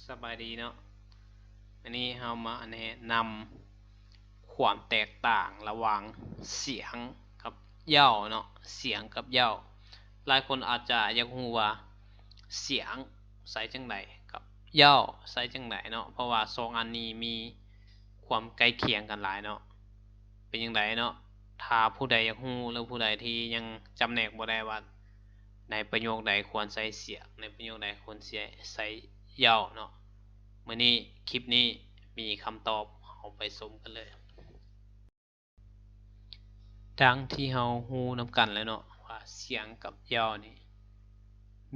ສະບາຍດີເນາະ, ອັນນີ້ເຮົາມາແນະນຳຄວາມແຕກຕ່າງລະຫວ່າງສຽງກັບເຢາເນາະ, ສຽງກັບເຢາ. ຫຼາຍຄົນອາດຈະຢາກຮູ້ວ່າສຽງໃຊ້ຈັ່ງໃດ ກັບເຢາໃຊ້ຈັ່ງໃດເນາະ, ເພາະວ່າສອງອັນນີ້ມີຄວາມໃກ້ຄຽງກັນຫຼາຍເນາະ. ເປັນຈັ່ງໃດເນາະ? ຖ້າຜູ້ໃດຢາກຮູ້ ຫຼື ຜູ້ໃດທີ່ຍັງຈຳແນກບໍ່ໄດ້ວ່າໃນປະໂຫຍກໃດຄວນໃຊ້ສຽງ, ໃນປະໂຫຍກໃດຄວນໃຊ້ ໃຊ້ເຢາເນາະ, ມື້ນີ້ ຄລິບນີ້ມີຄຳຕອບ, ເຮົາໄປຊົມກັນເລີຍ. ດັ່ງທີ່ເຮົາຮູ້ນຳກັນແລ້ວເນາະ ວ່າສຽງກັບເຢານີ້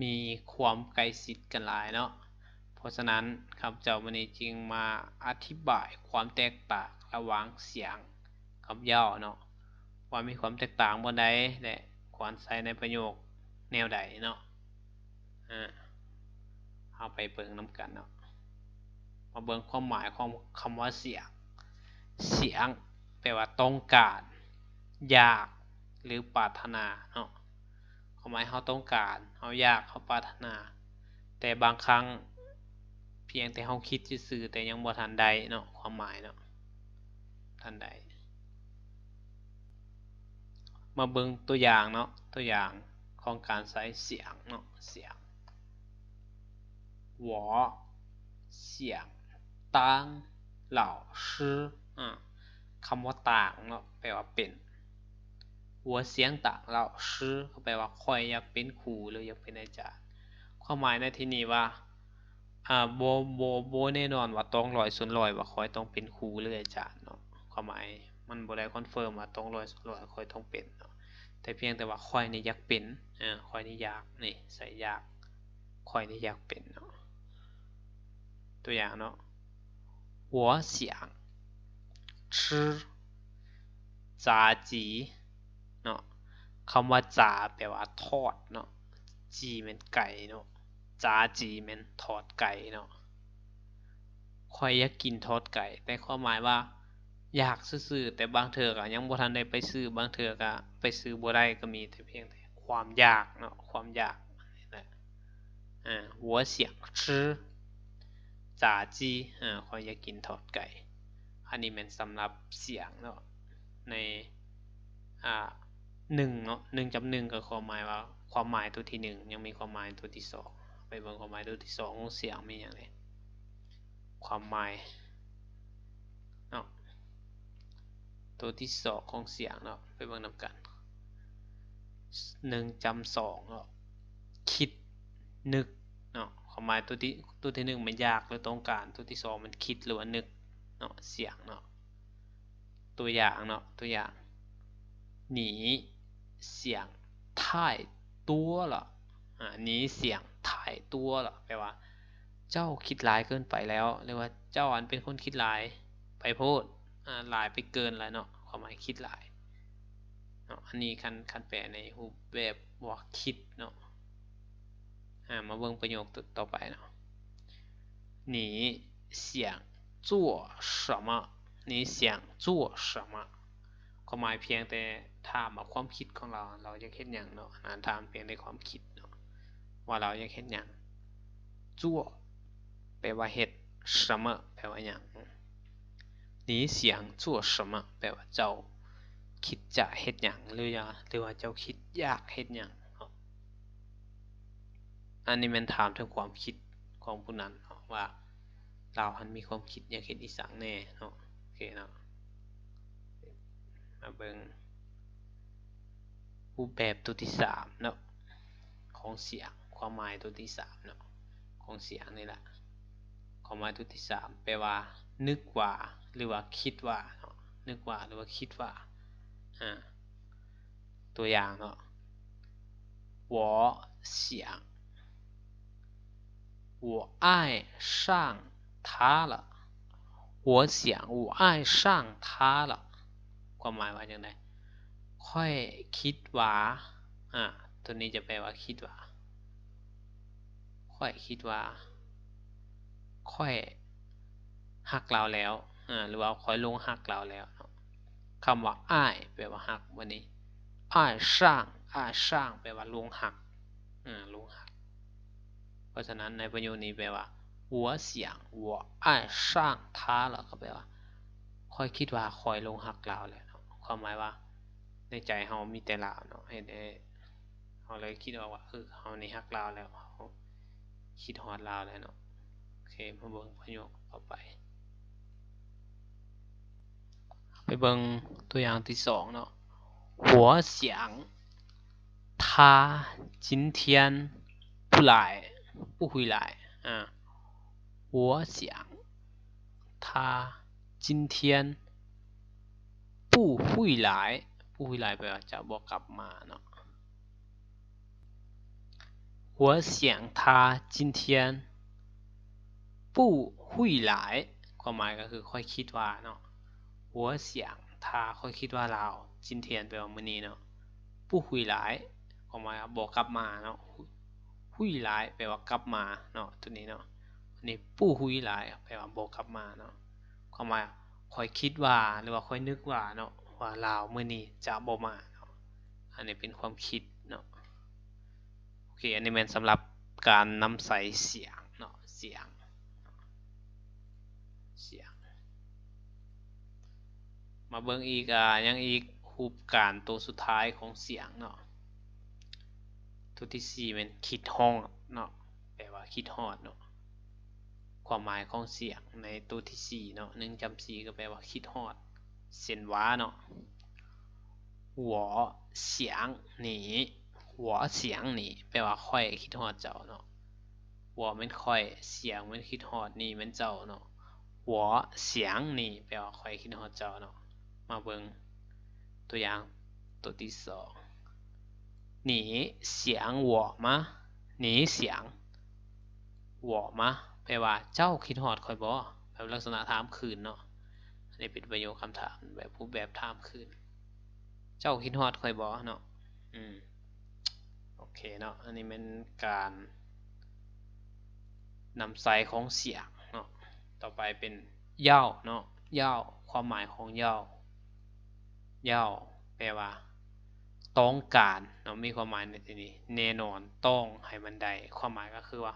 ມີຄວາມໃກ້ຊິດກັນຫຼາຍເນາະ. ເພາະສະນັ້ນ ຂ້າພະເຈົ້າມື້ນີ້ຈຶ່ງມາອະທິບາຍຄວາມແຕກຕ່າງລະຫວ່າງສຽງກັບເຢາເນາະ ວ່າມີຄວາມແຕກຕ່າງບ່ອນໃດ ແລະ ຄວນໃຊ້ໃນປະໂຫຍກແນວໃດເນາະ. ອາ ເຮົາໄປເບິ່ງນຳກັນເນາະ. ມາເບິ່ງຄວາມໝາຍຂອງຄຳວ່າສຽງ. ສຽງແປວ່າຕ້ອງການ, ຢາກ ຫຼື ປາດຖະໜາເນາະ. ຄວາມໝາຍເຮົາຕ້ອງການ, ເຮົາຢາກ, ເຮົາປາດຖະໜາ, ແຕ່ບາງຄັ້ງພຽງແຕ່ເຮົາຄິດຊື່ໆ ແຕ່ຍັງບໍ່ທັນໄດ້ເນາະ, ຄວາມໝາຍເນາະ, ທັນໄດ້. ມາເບິ່ງຕົວຢ່າງເນາະ, ຕົວຢ່າງຂອງການໃຊ້ສຽງເນາະ, ສຽງ. 我想当老师 ອາ ຄຳວ່າຕາງເນາະ ແປວ່າເປັນ. 我想当老师 ກໍແປວ່າຂ້ອຍຢາກເປັນຄູ ຫຼື ຢາກເປັນອາຈານ. ຄວາມໝາຍໃນທີ່ນີ້ວ່າ ອາ ບໍ່ ບໍ່ ບໍ່ແນ່ນອນວ່າຕ້ອງຮ້ອຍສ່ວນຮ້ອຍວ່າຂ້ອຍຕ້ອງເປັນຄູ ຫຼື ອາຈານເນາະ. ຄວາມໝາຍມັນບໍ່ໄດ້ຄອນເຟີມວ່າຕ້ອງຮ້ອຍສ່ວນຮ້ອຍຂ້ອຍຕ້ອງເປັນເນາະ, ແຕ່ພຽງແຕ່ວ່າຂ້ອຍນີ້ຢາກເປັນ, ເອີ ຂ້ອຍນີ້ຢາກ, ນີ້ໃສ່ຢາກ, ຂ້ອຍນີ້ຢາກເປັນເນາະ. ຕົວຢ່າງເນາະ, 我想吃炸鸡 ເນາະ. ຄຳວ່າ 炸 ແປວ່າທອດເນາະ, ຈີ ແມ່ນໄກ່ເນາະ, 炸鸡 ແມ່ນທອດໄກ່ເນາະ. ຂ້ອຍຢາກກິນທອດໄກ່, ແຕ່ຄວາມໝາຍວ່າຢາກຊື່ໆ, ແຕ່ບາງເທື່ອກໍຍັງບໍ່ທັນໄດ້ໄປຊື້, ບາງເທື່ອກໍໄປຊື້ບໍ່ໄດ້ກໍມີ, ແຕ່ພຽງແຕ່ຄວາມຢາກເນາະ, ຄວາມຢາກ. ອາ 我想吃炸鸡 ອາ ຂ້ອຍຢາກກິນທອດໄກ່. ອັນນີ້ແມ່ນສຳລັບສຽງເນາະ ໃນ ອາ ໜຶ່ງເນາະ, ໜຶ່ງຈັບໜຶ່ງກໍຄວາມໝາຍວ່າ ຄວາມໝາຍຕົວທີໜຶ່ງ, ຍັງມີຄວາມໝາຍຕົວທີສອງ. ໄປເບິ່ງຄວາມໝາຍຕົວທີສອງຂອງສຽງມີຫຍັງແດ່. ຄວາມໝາຍເນາະ ຕົວທີສອງຂອງສຽງເນາະ, ໄປເບິ່ງນຳກັນ. ໜຶ່ງຈັບສອງເນາະ, ຄິດ, ນຶກເນາະ. ຄວາມໝາຍຕົວທີ ຕົວທີໜຶ່ງແມ່ນຢາກ ຫຼື ຕ້ອງການ, ຕົວທີສອງແມ່ນຄິດ ຫຼືວ່ານຶກເນາະ, ສຽງເນາະ. ຕົວຢ່າງເນາະ, ຕົວຢ່າງ 你想太多了 ອາ 你想太多了 ແປວ່າເຈົ້າຄິດຫຼາຍເກີນໄປແລ້ວ ຫຼືວ່າເຈົ້າອັນເປັນຄົນຄິດຫຼາຍໄປໂພດ, ອາ ຫຼາຍໄປເກີນແລ້ວເນາະ, ຄວາມໝາຍຄິດຫຼາຍເນາະ. ອັນນີ້ຄັນ ຄັນແປໃນຮູບແບບວ່າຄິດເນາະ. ອາ ມາເບິ່ງປະໂຫຍກຕໍ່ໄປເນາະ. 你想做什么? 你想做什么? ຄວາມໝາຍພຽງແຕ່ຖາມວ່າຄວາມຄິດຂອງລາວ, ລາວຢາກເຮັດຫຍັງເນາະ, ອາ ຖາມພຽງແຕ່ຄວາມຄິດເນາະ ວ່າລາວຢາກເຮັດຫຍັງ. 做 ແປວ່າເຮັດ, 什么 ແປວ່າຫຍັງ. 你想做什么? ແປວ່າເຈົ້າຄິດຈະເຮັດຫຍັງ ຫຼື ຫຼືວ່າເຈົ້າຄິດຢາກເຮັດຫຍັງເນາະ. ອັນນີ້ແມ່ນຖາມເຖິງຄວາມຄິດຂອງຜູ້ນັ້ນເນາະ ວ່າລາວຫັ້ນມີຄວາມຄິດຢາກເຮັດອີ່ສັງແດ່ເນາະ. ໂອເຄເນາະ, ມາເບິ່ງຮູບແບບຕົວທີສາມເນາະ ຂອງສຽງ, ຄວາມໝາຍຕົວທີສາມເນາະ ຂອງສຽງນີ້ລະ. ຄວາມໝາຍຕົວທີສາມແປວ່ານຶກວ່າ ຫຼືວ່າຄິດວ່າເນາະ, ນຶກວ່າ ຫຼືວ່າຄິດວ່າ. ອາ ຕົວຢ່າງເນາະ, 我想我爱上他了 我想我爱上他了. ຄວາມໝາຍວ່າຈັ່ງໃດ? ຂ້ອຍຄິດວ່າ ອາ ຕົວນີ້ຈະແປວ່າຄິດວ່າ ຂ້ອຍຄິດວ່າ ຂ້ອຍຮັກລາວແລ້ວ ອາ ຫຼືວ່າຂ້ອຍຫຼົງຮັກລາວແລ້ວເນາະ. ຄຳວ່າ 爱 ແປວ່າຮັກ, ບັດນີ້ 爱上 爱上 ແປວ່າຫຼົງຮັກ ອາ ຫຼົງຮັກ. ເພາະສະນັ້ນໃນປະໂຫຍກນີ້ແປວ່າ我想我爱上他了 ກໍແປວ່າ ຂ້ອຍຄິດວ່າຂ້ອຍຫຼົງຮັກລາວແລ້ວເນາະ ຄວາມໝາຍວ່າ ໃນໃຈເຮົາມີແຕ່ລາວເນາະ ເຮັດໃຫ້ເຮົາເລີຍຄິດອອກວ່າ ເອີ ເຮົານີ້ຮັກລາວແລ້ວ ເຮົາຄິດຮອດລາວແລ້ວເນາະ. ໂອເຄ ມາເບິ່ງປະໂຫຍກຕໍ່ໄປ ໄປເບິ່ງຕົວຢ່າງທີສອງເນາະ 我想他今天不来 不回来 ອ່າ 我想他今天不回来 不回来 ແປວ່າຈະບໍ່ກັບມາເນາະ 我想他今天不回来 ຄວາມໝາຍກໍຄືຂ້ອຍຄິດວ່າເນາະ 我想他 ຂ້ອຍຄິດວ່າລາວ 今天 ແປວ່າມື້ນີ້ເນາະ 不回来 ຄວາມໝາຍວ່າບໍ່ກັບມາເນາະ 回来 ແປວ່າກັບມາເນາະ ໂຕນີ້ເນາະ ອັນນີ້不回来 ແປວ່າບໍ່ກັບມາເນາະ ຄວາມໝາຍ ຂ້ອຍຄິດວ່າ ຫຼືວ່າຂ້ອຍນຶກວ່າເນາະ ວ່າລາວມື້ນີ້ຈະບໍ່ມາເນາະ ອັນນີ້ເປັນຄວາມຄິດເນາະ. ໂອເຄ ອັນນີ້ແມ່ນສຳລັບການນຳໃຊ້ 想 ເນາະ 想 想 ມາເບິ່ງອີກ ອ່າ ຫຍັງອີກ ຮູບການໂຕສຸດທ້າຍຂອງ 想 ເນາະ ໂຕທີສີ່ແມ່ນ คิດຮອດ ເນາະ ແປວ່າຄິດຮອດເນາະ ຄວາມໝາຍຂອງ 想 ໃນໂຕທີສີ່ເນາະ ໜຶ່ງຈ້ຳສີ່ ກໍແປວ່າຄິດຮອດ ເຊັ່ນວ່າເນາະ 我想你 我想你 ແປວ່າຂ້ອຍຄິດຮອດເຈົ້າເນາະ 我 ແມ່ນຂ້ອຍ 想 ແມ່ນຄິດຮອດ 你 ແມ່ນເຈົ້າເນາະ 我想你 ແປວ່າຂ້ອຍຄິດຮອດເຈົ້າເນາະ ມາເບິ່ງຕົວຢ່າງໂຕທີສອງ 你想我吗 你想我吗 ແປວ່າເຈົ້າຄິດຮອດຂ້ອຍບໍ່ ແບບລັກສະນະຖາມຄືນເນາະ ອັນນີ້ເປັນປະໂຫຍກຄຳຖາມແບບຮູບແບບຖາມຄືນ ເຈົ້າຄິດຮອดຂ້ອຍບໍ່ເນາະ ອືມ ໂອເຄເນາະ ອັນນີ້ແມ່ນການນຳໃຊ້ຂອງ 想 ເນາະ ຕໍ່ໄປເປັນ 要 ເນາະ 要 ຄວາມໝາຍຂອງ 要 要 ແປວ່າຕ້ອງການເນາະ ມີຄວາມໝາຍໃນທີ່ນີ້ ແນ່ນອນ ຕ້ອງໃຫ້ມັນໄດ້ ຄວາມໝາຍກໍຄືວ່າ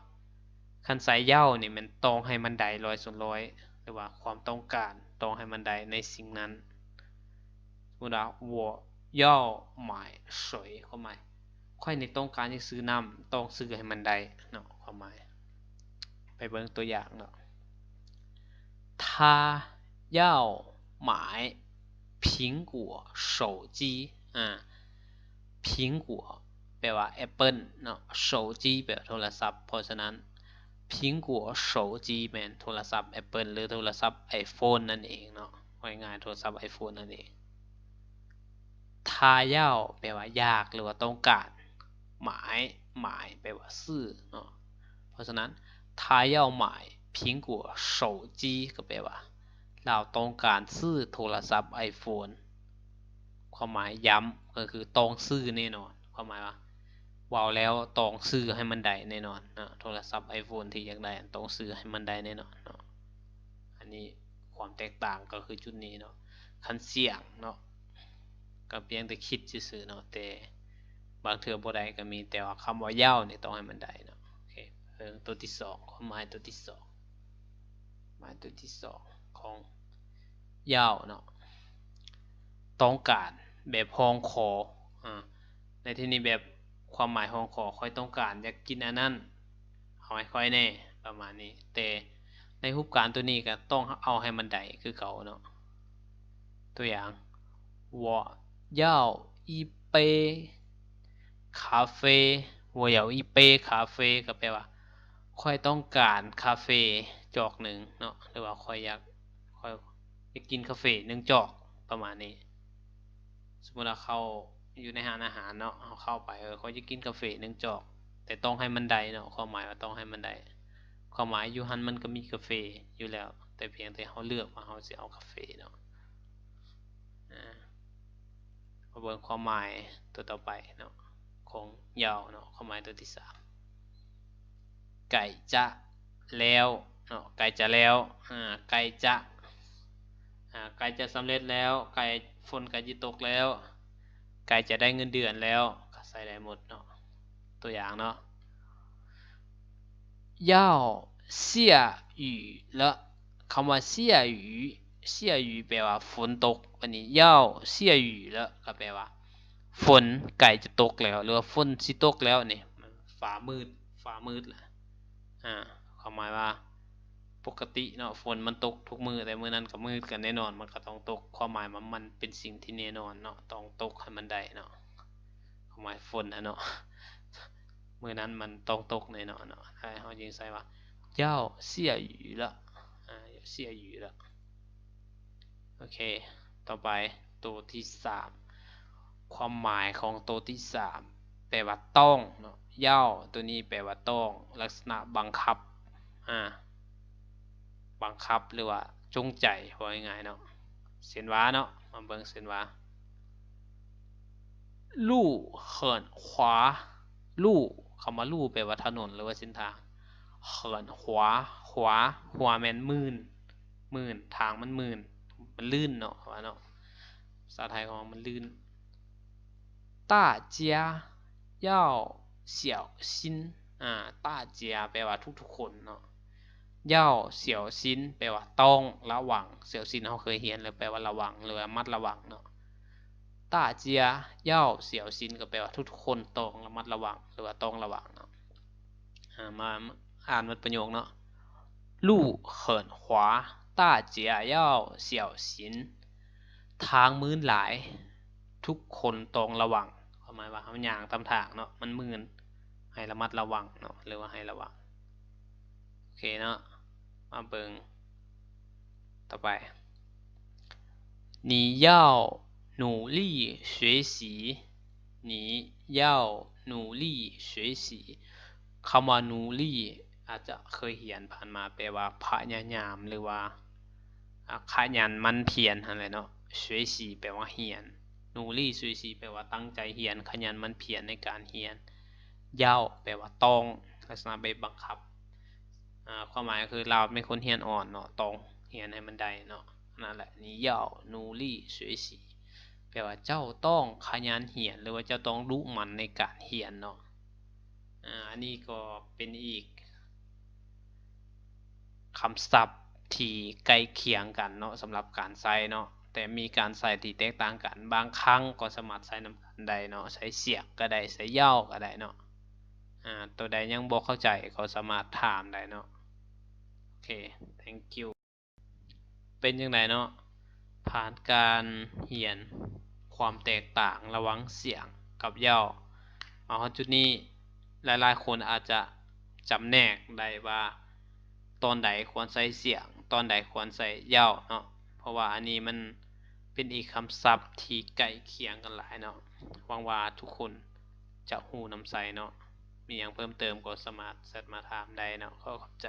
ຄັນໃຊ້ 要 ນີ້ແມ່ນຕ້ອງໃຫ້ມັນໄດ້ຮ້ອຍສ່ວນຮ້ອຍ ຫຼືວ່າຄວາມຕ້ອງການຕ້ອງໃຫ້ມັນໄດ້ໃນສິ່ງນັ້ນ ສົມມຸດວ່າ 我要买水 ຄວາມໝາຍ ຂ້ອຍນີ້ຕ້ອງການຈະຊື້ນ້ຳ ຕ້ອງຊື້ໃຫ້ມັນໄດ້ເນາະ ຄວາມໝາຍ ໄປເບິ່ງຕົວຢ່າງເນາະ 他要买苹果手机 ອ່າ 苹果 ແປວ່າແອັບເປິ້ນເນາະ 手机 ແປວ່າໂທລະສັບ ເພາະສະນັ້ນ 苹果手机 ແມ່ນໂທລະສັບແອັບເປິ້ນ ຫຼື ໂທລະສັບໄອໂຟນນັ້ນເອງເນາະ ເວົ້າງ່າຍໆ ໂທລະສັບໄອໂຟນນັ້ນເອງ 他要 ແປວ່າຢາກ ຫຼືວ່າຕ້ອງການ 买 买 ແປວ່າຊື້ເນາະ ເພາະສະນັ້ນ 他要买苹果手机 ກໍແປວ່າ ລາວຕ້ອງການຊື້ໂທລະສັບໄອໂຟນ ຄວາມໝາຍຢ້ຳກໍຄືຕ້ອງຊື້ແນ່ນອນ ຄວາມໝາຍວ່າ ເວົ້າແລ້ວຕ້ອງຊື້ໃຫ້ມັນໄດ້ແນ່ນອນເນາະ ໂທລະສັບໄອໂຟນທີ່ຢາກໄດ້ ຕ້ອງຊື້ໃຫ້ມັນໄດ້ແນ່ນອນເນາະ ອັນນີ້ຄວາມແຕກຕ່າງກໍຄືຈຸດນີ້ເນາະ ຄັນ 想 ເນາະ ກໍພຽງແຕ່ຄິດຊື່ໆເນາະ ແຕ່ບາງເທື່ອບໍ່ໄດ້ກໍມີ ແຕ່ວ່າຄຳວ່າ 要 ນີ້ຕ້ອງໃຫ້ມັນໄດ້ເນາະ ໂອເຄ ເບິ່ງຕົວທີສອງ ຄວາມໝາຍຕົວທີສອງ ໝາຍຕົວທີສອງຂອງ 要 ເນາະ ຕ້ອງການ ແບບຮ້ອງຂໍ ອາ ໃນທີ່ນີ້ແບບຄວາມໝາຍຮ້ອງຂໍ ຂ້ອຍຕ້ອງການຢາກກິນອັນນັ້ນ ເອົາໃຫ້ຂ້ອຍແດ່ ປະມານນີ້ ແຕ່ໃນຮູບການຕົວນີ້ກໍຕ້ອງເອົາໃຫ້ມັນໄດ້ຄືເກົ່າເນາະ ຕົວຢ່າງ 我要一杯咖啡 我要一杯咖啡 ກໍແປວ່າ ຂ້ອຍຕ້ອງການກາເຟຈອກໜຶ່ງເນາະ ຫຼືວ່າຂ້ອຍຢາກ ຂ້ອຍຢາກກິນກາເຟໜຶ່ງຈອກ ປະມານນີ້ ສົມມຸດວ່າເຂົ້າຢູ່ໃນຮ້ານອາຫານເນາະ ເຮົາເຂົ້າໄປ ເອີ ຂ້ອຍຢາກກິນກາເຟໜຶ່ງຈອກ ແຕ່ຕ້ອງໃຫ້ມັນໄດ້ເນາະ ຄວາມໝາຍວ່າຕ້ອງໃຫ້ມັນໄດ້ ຄວາມໝາຍຢູ່ຫັ້ນມັນກໍມີກາເຟຢູ່ແລ້ວ ແຕ່ພຽງແຕ່ເຮົາເລືອກວ່າເຮົາຊິເອົາກາເຟເນາະ ອາ ມາເບິ່ງຄວາມໝາຍຕົວຕໍ່ໄປເນາະ ຂອງ 要 ເນາະ ຄວາມໝາຍຕົວທີສາມ ໃກ້ຈະແລ້ວເນາະ ໃກ້ຈະແລ້ວ ອາ ໃກ້ຈະ ອາ ໃກ້ຈະສຳເລັດແລ້ວ ໃກ້ ຝົນໃກ້ຈະຕົກແລ້ວ ໃກ້ຈະໄດ້ເງິນເດືອນແລ້ວ ກໍໃຊ້ໄດ້ໝົດເນາະ ຕົວຢ່າງເນາະ 要下雨了 ຄຳວ່າ 下雨 下雨 ແປວ່າຝົນຕົກ ບັດນີ້ 要下雨了 ກໍແປວ່າຝົນໃກ້ຈະຕົກແລ້ວ ຫຼືວ່າຝົນຊິຕົກແລ້ວນີ້ ຟ້າມືດ ຟ້າມືດລະ ອາ ຄວາມໝາຍວ່າ ປົກກະຕິເນາະ ຝົນມັນຕົກທຸກມື້ ແຕ່ມື້ນັ້ນກໍມືດ ກໍແນ່ນອນ ມັນກໍຕ້ອງຕົກ ຄວາມໝາຍວ່າມັນເປັນສິ່ງທີ່ແນ່ນອນເນາະ ຕ້ອງຕົກໃຫ້ມັນໄດ້ເນາະ ຄວາມໝາຍຝົນຫັ້ນເນາະ ມື້ນັ້ນມັນຕ້ອງຕົກແນ່ນອນເນາະ ເຮົາຈຶ່ງໃຊ້ວ່າ 要下雨了 ອາ 要下雨了 ໂອເຄ ຕໍ່ໄປ ໂຕທີສາມ ຄວາມໝາຍຂອງໂຕທີສາມ ແປວ່າຕ້ອງເນາະ 要 ໂຕນີ້ແປວ່າຕ້ອງ ລັກສະນະບັງຄັບ ອາ ບັງຄັບ ຫຼືວ່າຈົງໃຈ ເວົ້າງ່າຍໆເນາະ ເຊັ່ນວ່າເນາະ ມາເບິ່ງເຊັ່ນວ່າ 路很滑 路 ຄຳວ່າ 路 ແປວ່າຖະໜົນ ຫຼືວ່າເສັ້ນທາງ 很滑 滑 滑 ແມ່ນມື່ນ ມື່ນ ທາງມັນມື່ນ ມັນລື່ນເນາະ ເຂົາວ່າເນາະ ພາສາໄທເຂົາວ່າມັນລື່ນ 大家要小心 ອາ 大家 ແປວ່າທຸກໆຄົນເນາະ 要小心 ແປວ່າຕ້ອງລະວັງ 小心 ເຮົາເຄີຍຮຽນແລ້ວ ແປວ່າລະວັງ ຫຼືວ່າລະມັດລະວັງເນາະ 大家要小心 ກໍແປວ່າທຸກໆຄົນຕ້ອງລະມັດລະວັງ ຫຼືວ່າຕ້ອງລະວັງເນາະ ອາ ມາອ່ານໝົດປະໂຫຍກເນາະ 路很滑 大家要小心 ທາງມື່ນຫຼາຍ ທຸກຄົນຕ້ອງລະວັງ ຄວາມໝາຍວ່າເຮົາຍ່າງຕາມທາງເນາະ ມັນມື່ນ ໃຫ້ລະມັດລະວັງເນາະ ຫຼືວ່າໃຫ້ລະວັງ ໂອເຄເນາະ ມາເບິ່ງຕໍ່ໄປ 你要努力学习 你要努力学习 ຄຳວ່າ 努力 ອາດຈະເຄີຍຮຽນຜ່ານມາ ແປວ່າພະຍາຍາມ ຫຼືວ່າ ອາ ຂະຫຍັນໝັ່ນພຽນຫັ້ນແຫຼະເນາະ 学习 ແປວ່າຮຽນ 努力学习 ແປວ່າຕັ້ງໃຈຮຽນ ຂະຫຍັນໝັ່ນພຽນໃນການຮຽນ 要 ແປວ່າຕ້ອງ ລັກສະນະແບບບັງຄັບ ອາ ຄວາມໝາຍກໍຄືລາວເປັນຄົນຮຽນອ່ອນເນາະ ຕ້ອງຮຽນໃຫ້ມັນໄດ້ເນາະ ນັ້ນແຫຼະ 你要努力学习 ແປວ່າເຈົ້າຕ້ອງຂະຫຍັນຮຽນ ຫຼືວ່າເຈົ້າຕ້ອງດຸໝັ່ນໃນການຮຽນເນາະ ອາ ອັນນີ້ກໍເປັນອີກ ຄຳສັບທີ່ໃກ້ຄຽງກັນເນາະ ສຳລັບການໃຊ້ເນາະ ແຕ່ມີການໃຊ້ທີ່ແຕກຕ່າງກັນ ບາງຄັ້ງກໍສາມາດໃຊ້ນຳກັນໄດ້ເນາະ ໃຊ້ເສຍກກໍໄດ້ ໃຊ້ເຍົາກໍໄດ້ເນາະ ອາ ໂຕໃດຍັງບໍ່ເຂົ້າໃຈກໍສາມາດຖາມໄດ້ເນາະ ໂອເຄ thank you ເປັນຈັ່ງໃດເນາະ ຜ່ານການຮຽນຄວາມແຕກຕ່າງລະຫວ່າງສຽງກັບເຍົາ ມາຮອດຈຸດນີ້ ຫຼາຍໆຄົນອາດຈະຈຳແນກໄດ້ວ່າ ຕອນໃດຄວນໃຊ້ສຽງ ຕອນໃດຄວນໃຊ້ເຍົາເນາະ ເພາະວ່າອັນນີ້ມັນເປັນອີກຄຳສັບທີ່ໃກ້ຄຽງກັນຫຼາຍເນາະ ຫວັງວ່າທຸກຄົນຈະຮູ້ນຳໃຊ້ເນາະ ມີຫຍັງເພີ່ມເຕີມກໍສາມາດແຊັດມາຖາມໄດ້ເນາະ ຂໍຂອບໃຈ.